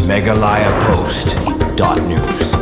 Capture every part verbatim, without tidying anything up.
Meghalaya Post dot news.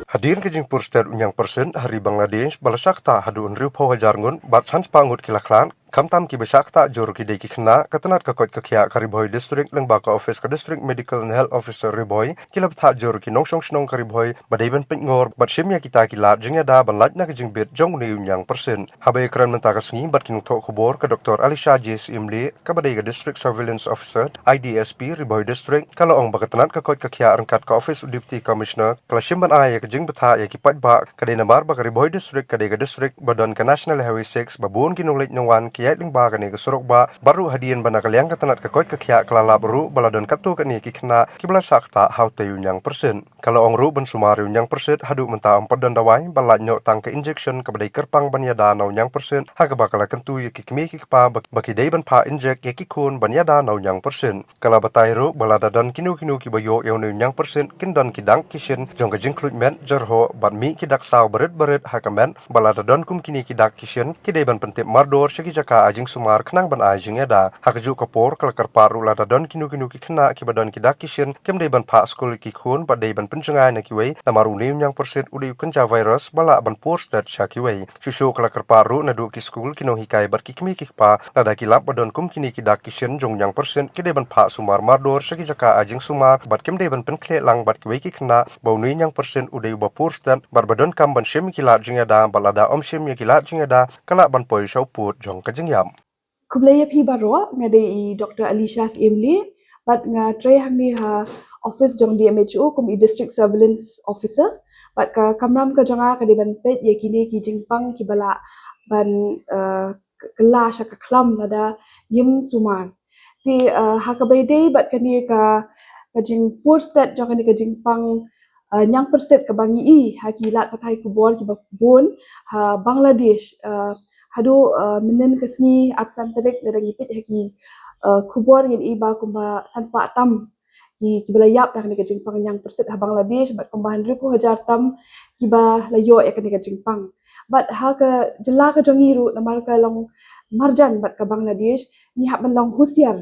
Hadien ka jingpur stet u ñiangpyrsit ha ri Bangladesh ba la shah ktah haduh hynriewphew hajar ngut bad san spah ngut ki la khlad, khamtam kiba shah ktah jur ki dei ki khynnah. Ka tnat ka koit ka khiah ka Ri Bhoi District lyngba ka office ka District Medical and Health Officer Ri Bhoi ki la bthah jur ki nongshong shnong ka Ri Bhoi ba dei ban pynngor bad shim ïa kita ki lad jingïada ban lait na ka jingbit jong une u ñiangpyrsit. Haba ïakren mynta ka sngi bad ki nongthoh khubor, ka Doctor Alisha J Syiemlieh, kaba dei ka District Surveillance Officer, I D S P, Ri Bhoi District, ka la ong ba ka tnat ka koit ka khiah ryngkat ka office u Deputy Commissioner ka la shim ban ai ïa ka jingbthah ïa ki paidbah, ka dei namar ba ka Ri Bhoi District ka dei ka district ba don ka National Highway six, ba bun ki nongleit nongwan ki ïaid lyngba kane ka surok bah. Bad ruh hadien ba na ka liang ka tnat ka koit ka khiah ka la lap ruh ba la don katto katne ki khynnah kiba la shah ktah ha utei u ñiangpyrsit. Ka la ong ruh ban sumar ïa u ñiangpyrsit haduh mynta ym pat don dawai ba lait noh tang ka injection kaba dei kyrpang ban ïada na u ñiangpyrsit, ha kaba ka la kyntu ïa ki kmie ki kpa ba, ba ki dei ban phah injek ïa ki khun ban ïada na u ñiangpyrsit. Ka la batai ruh ba lada don kino kino kiba ïoh ïa une u ñiangpyrsit kin don ki dak ki shin jong ka jingkhluit met, jyrhoh bad mih ki dak saw barit barit ha ka met, ba lada don kum kine ki dak ki shin ki dei ban pyntip mardor sha ki jaka ai jingsumar khnang ban ai jingïada. Ha kajuh ka por ka la kyrpad ruh lada don kino kino ki khynnah kiba don ki dak ki shin kim dei ban phah skul ïa ki khun bad dei ban pynjngai na kiwei, namar une u ñiangpyrsit u dei u kynja virus ba lah ban pur stet sha kiwei. Shuh shuh ka la kyrpad ruh naduh ki skul, ki nonghikai bad ki kmie ki kpa, lada ki lap ba don kum kine ki dak ki shin jong u ñiangpyrsit ki dei ban phah sumar mardor sha ki jaka ai jingsumar bad kim dei ban pynkhleh lang bad kiwei ki khynnah ba une u ñiangpyrsit u dei uba pur stet bad ba donkam ban shim ïa ki lad jingïada, bad lada ym shim ïa ki lad jingïada ka lah ban poi sha u pud jong ka jingïap. Khublei ïa phi baroh, nga dei i Doctor Alisha Syiemlieh, bad nga trei hangne ha office jong D M H O kum i District Surveillance Officer, bad ka kamram ka jong nga ka dei ban peit ïa kine ki jingpang kiba lah ban, eh, k-, kylla sha ka khlam lada ngim sumar. Te, eh, ha kaba ïadei bad kane ka, ka jingpur stet jong kane ka jingpang, eh, ñiangpyrsit kaba ngi i ha ki lad pathai khubor kiba bun ha Bangladesh, eh, haduh, eh, mynhynnin ka sngi arphew san tarik, lada ngi peit ha ki, eh, khubor ngin i ba kumba san spah tam ki, kiba la ïap da kane ka jingpang ñiangpyrsit ha Bangladesh bad kumba hynriewphew hajar tam kiba la ïoh ïa kane ka jingpang. Bad ha ka jylla ka jong ngi ruh namar ka long marjan bad ka Bangladesh, ngi hap ban long husiar,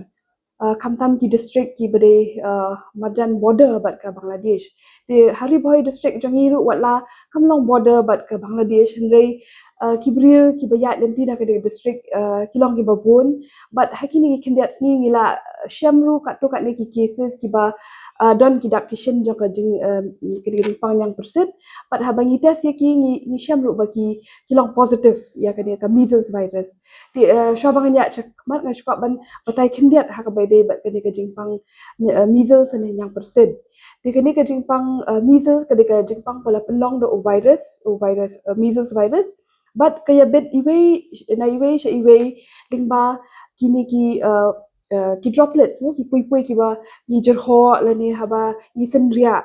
eh, khamtam ki district kiba dei, eh, marjan border bad ka Bangladesh. Te ha Ri Bhoi District jong ngi ruh, wat la kam long border bad ka Bangladesh, hynrei, eh, ki briew kiba ïaid lynti na kane ka district, eh, ki long kiba bun. Bad ha kine ki khyndiat sngi ngi la, eh, shem ruh katto katne ki cases kiba, eh, don ki dak ki shin jong ka jing, eh, kane ka jingpang ñiangpyrsit. Bad haba ngi test ïa ki, ngi, ngi shem ruh ba ki, ki long positive ïa kane ka measles virus. Te, eh, shuwa ba ngan ïaid sha khmat, nga sngewkwah ban batai khyndiat ha kaba ïadei bad kane ka jingpang, eh, measles ne ñiangpyrsit. Te kane ka jingpang, eh, measles ka dei ka jingpang ba la pynlong da u virus, u virus, eh, measles virus. Bad ka ïabit iwei na iwei sha iwei lyngba kine ki, eh, eh, ki droplets mo, ki pui pui kiba ngi jyrhoh lane haba ngi synriah,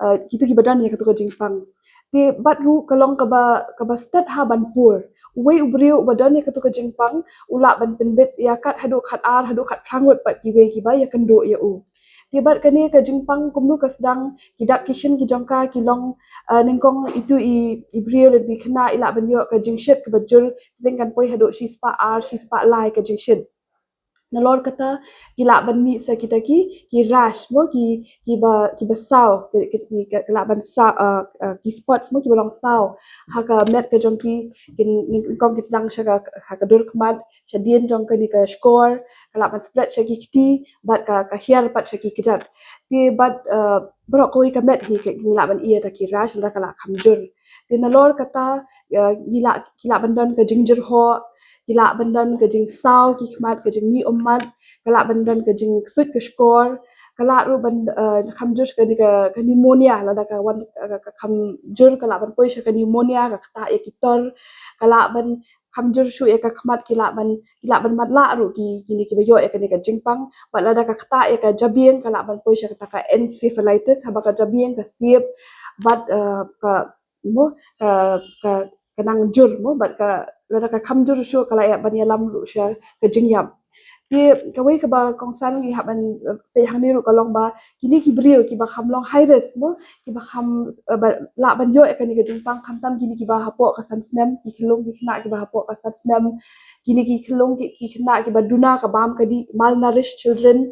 eh, kito kiba don ïa kato ka jingpang. Te bad ruh ka long kaba, kaba stet ha ban pur. Uwei u briew uba don ïa kato ka jingpang u lah ban pynbit ïa kat haduh khat ar haduh khat phra ngut pat kiwei kiba ïakynduh ïa u. Te bad kane ka jingpang kumno ka sdang, ki dak ki shin ki jong ka ki long, eh, nyngkong itu i, i briew lane i khynnah i lah ban ïoh ka jingshit kaba jur, te kan poi haduh shi spah ar shi spah lai ka jingshit. Nalor kata ki lah ban mih sa kita ki, ki rash mo, ki, kiba, kiba saw, ki, ki, ki, ki lah ban saw, uh, uh, ki spots mo, kiba long saw ha ka met ka jong ki, ki nyngkong ki sdang sha ka, ha ka dur khmat, shadien jong kane ka shkor, ka lah ban spread sha ki kti bad ka, ka hiar pat sha ki kjat. Te bad, uh, baroh kawei ka met hi ka, ngi lah ban ïoh da ki rash lada ka lah kham jur. Te nalor kata, uh, ngi lah, ki lah ban don ka jingjyrhoh, ki lah ban don ka jingsaw ki khmat, ka jingmih ummat, ka lah ban don ka jingksuid ka shkor, ka lah ruh ban, uh, kham jur sha kane ka, ka pneumonia, lada ka wan, uh, ka kham jur ka lah ban poi sha ka pneumonia, ka ktah ïa ki tor, ka lah ban kham jur shuh ïa ka khmat, ki lah ban, ki lah ban matlah ruh ki, kine kiba ïoh ïa kane ka jingpang. Bad lada ka ktah ïa ka jabieng ka lah ban poi sha kata ka encephalitis, haba ka jabieng ka siep bad, eh, ka, mo, ka, ka, ka nang jur mo, bad ka, lada ka kham jur shuh ka lah ïa ban ïalam ruh sha ka jingïap. Te kawei kaba kongsan ngi hap ban, eh, peit hangne ruh ka long ba kine ki briew kiba kham long high risk mo, kiba kham, eh, ba lah ban ïoh ïa kane ka jingpang, khamtam kine kiba hapoh ka san snem, ki khyllung ki khynnah kiba hapoh ka san snem, kine ki khyllung ki, ki khynnah kiba duna ka bam ka dih, malnourished children,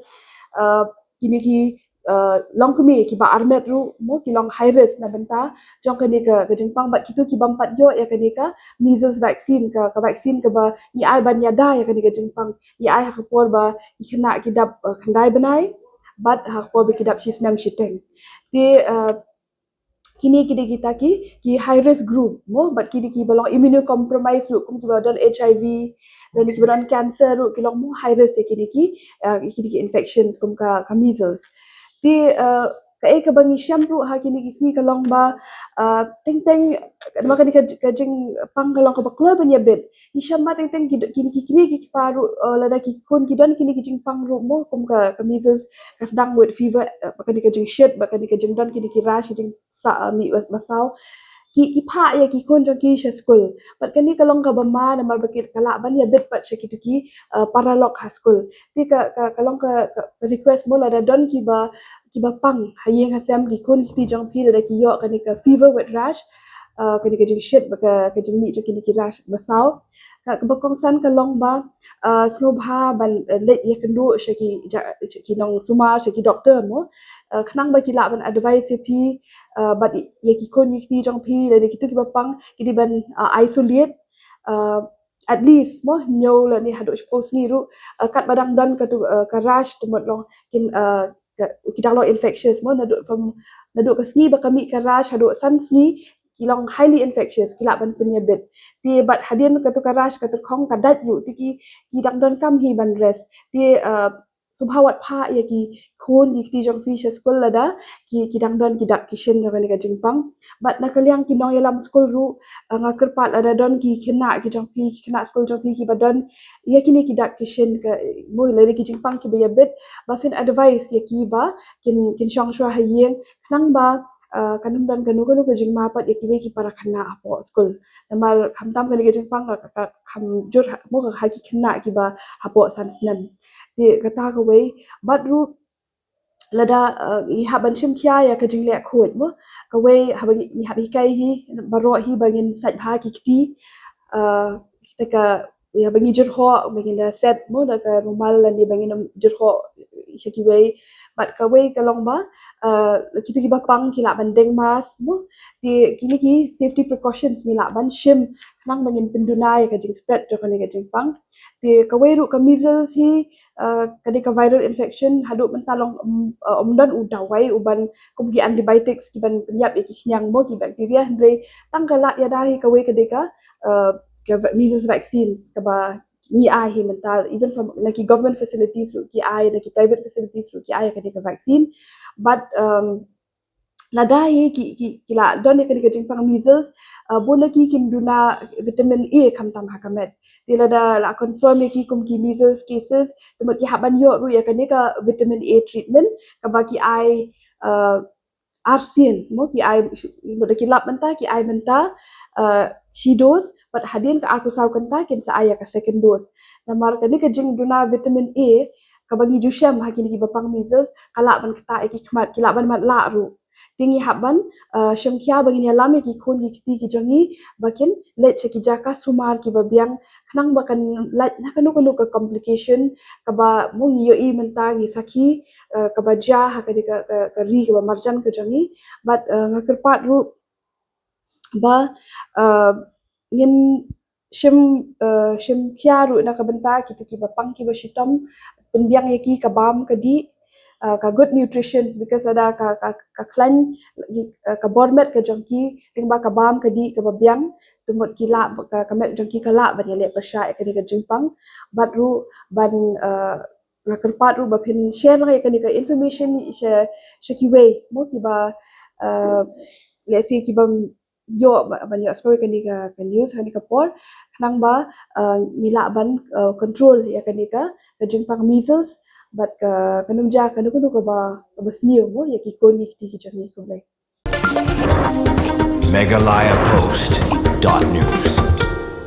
eh, kine ki uh, longkmie kiba armet ruh mo ki long high risk na bynta jong kane ka, ka jingpang, bad kito ki bym pat ïoh ïa kane ka measles vaccine, ka, ka vaccine kaba ngi ai ban ïada ïa kane ka jingpang, ngi ai ha ka por ba ki khynnah ki dap, uh, khyndai bnai bad ha ka por ba ki dap shi snem shiteng. Te, uh, kine ki dei kita ki, ki high risk group mo, bad kine kiba long immunocompromised ruh, kum kiba don H I V, lane kiba don cancer ruh ki long mo high risk ïa kine ki, uh, kine ki infections kum ka, ka measles. Te, uh, kaei kaba ngi shem ruh ha kine ki sngi ka long ba, uh, teng teng, namar kane ka, ka jingpang ka long kaba kloi ban ïabit, ngi shem ba teng teng ki, kine ki kmie ki kpa ruh, uh, lada ki khun ki don kine ki jingpang ruh mo kum ka, ka measles, ka sdang wet fever, uh, ba kane ka jingshit, ba kane ka jingdon kine ki rash, ki jing sa, uh, mih ba, ba saw, ki, ki phah ïa ki khun jong ki sha skul. Bad kane ka long kaba ma namar ba ki, ka lah ban ïabit pat sha kito ki, uh, paralok ha skul. Te ka, ka, ka long ka, ka, ka request mo lada don kiba, kiba pang ha ïing ha sem, ki khun ki kti jong phi, lada ki ïoh kane ka fever wet rash, uh, kane ka jingshit bad ka, ka jingmih jong kine ki rash ba saw, ka, kaba kongsan ka long ba, uh, sngewbha ban, uh, leit ïakynduh sha ki, ja, sha ki nongsumar, sha ki doktor mo, uh, khnang ba ki lah ban advice ïa phi, uh, bad ïa ki khun ki kti jong phi, lane kito kiba pang, ki dei ban, uh, isolate, uh, at least mo hynñiew lane haduh shiphew sngi ruh, uh, katba dang don katu, uh, ka rash, te mut long kin, uh, ka, ki dang long infectious mo, naduh from, naduh ka sngi ba ka mih ka rash haduh san sngi ki long highly infectious, ki lah ban pynïabit. Te bad hadien katu ka rash ka tyrkhong ka dait ruh, te ki, ki dang donkam hi ban rest. Te, uh, sngewbha wat phah ïa ki khun ki kti jong phi sha skul lada ki, ki dang don ki dak ki shin jong kane ka jingpang. Bad na ka liang ki nongïalam skul ruh, uh, nga kyrpad lada don ki khynnah ki jong phi, ki khynnah skul jong phi kiba don ïa kine ki dak ki shin, ka mo lane ki jingpang kiba ïabit, ba phin advice ïa ki ba kin, kin shong shuwa ha ïing, khnang ba, uh, kan ym don kano kano ka jingma pat ïa kiwei ki para khynnah hapoh skul. Namar khamtam kane ka jingpang ka, ka, ka kham jur ha, mo ka ha ki khynnah kiba hapoh san snem. Te kata kawei, bad ruh lada, uh, ngi hap ban shim khia ïa ka jingleh khuid mo. Kawei haba ngi, ngi hap hikai hi, baroh hi ba ngin sait bha ki kti, uh, kita ka, ïa ba ngi jyrhoh, ba ngin da set mo da ka rumal lane ba ngin jyrhoh sha kiwei. Bad kawei ka long ba, uh, kito kiba pang ki lah ban deng mask mo. Te kine ki safety precautions ngi lah ban shim khnang ba ngin pynduna ïa ka jingspread jong kane ka jingpang. Te kawei ruh ka measles hi, uh, ka dei ka viral infection, haduh mynta long, um, uh, ym don u dawai uban kum ki antibiotics kiban pynïap ïa ki khñiang mo ki bacteria, hynrei tang ka lad ïada hi kawei ka dei ka, uh, ka va-, measles vaccines kaba ngi ai hi mynta, even from na ki government facilities ruh ki ai, na ki private facilities ruh ki ai ka dei ka vaccine. But, um, lada hi ki, ki, ki la don ïa kane ka jingpang measles, uh, bun na ki kin duna vitamin A khamtam ha ka met. Te lada la confirm ïa ki kum ki measles cases, te mut ki hap ban ïoh ruh ïa kane ka vitamin A treatment kaba ki ai, uh, arsien mo, ki ai, mut da ki lap mynta, ki ai mynta, uh, shi dose, bad hadien ka arphew saw kynta kin sa ai ïa ka second dose. Namar kane ka jingduna vitamin A kaba ngi ju shem ha kine kiba pang measles ka lah ban ktah ïa ki khmat, ki lah ban matlah ruh. Te ngi hap ban, uh, shim khia ba ngin ïalam ïa ki khun ki kti ki jong ngi ba kin leit sha ki jaka sumar kiba biang, khnang ba kan lait na kano kano ka complication kaba mo ngi ïohi mynta ngi sakhi, uh, kaba jia ha kane ka, ka, ka ri kaba marjan ka jong ngi. Bad, uh, nga kyrpad ruh ba, uh, ngin shim, uh, shim khia ruh na ka bynta kito kiba pang kiba shitom, pynbiang ïa ki ka bam ka dih, uh, ka good nutrition, because lada ka, ka, ka khlaiñ, uh, ka bor met ka jong ki lyngba ka bam ka dih kaba biang, te mut ki lah, ka, ka met jong ki ka lah ban ïaleh pyrshah ïa kane ka jingpang. Bad ruh ban, uh, nga kyrpad ruh ba phin share lang ïa kane ka information sha, sha kiwei mo kiba, uh, let's say kiba ïoh ba, ban ïohsngew ïa kane ka, ka news kane ka por, khnang ba, uh, ngi lah ban, uh, control ïa kane ka, ka jingpang measles bad ka, kan ym jia kano kano kaba, kaba sniew mo ïa ki khun ki kti ki jong ngi. Khublei. Meghalaya Post dot news.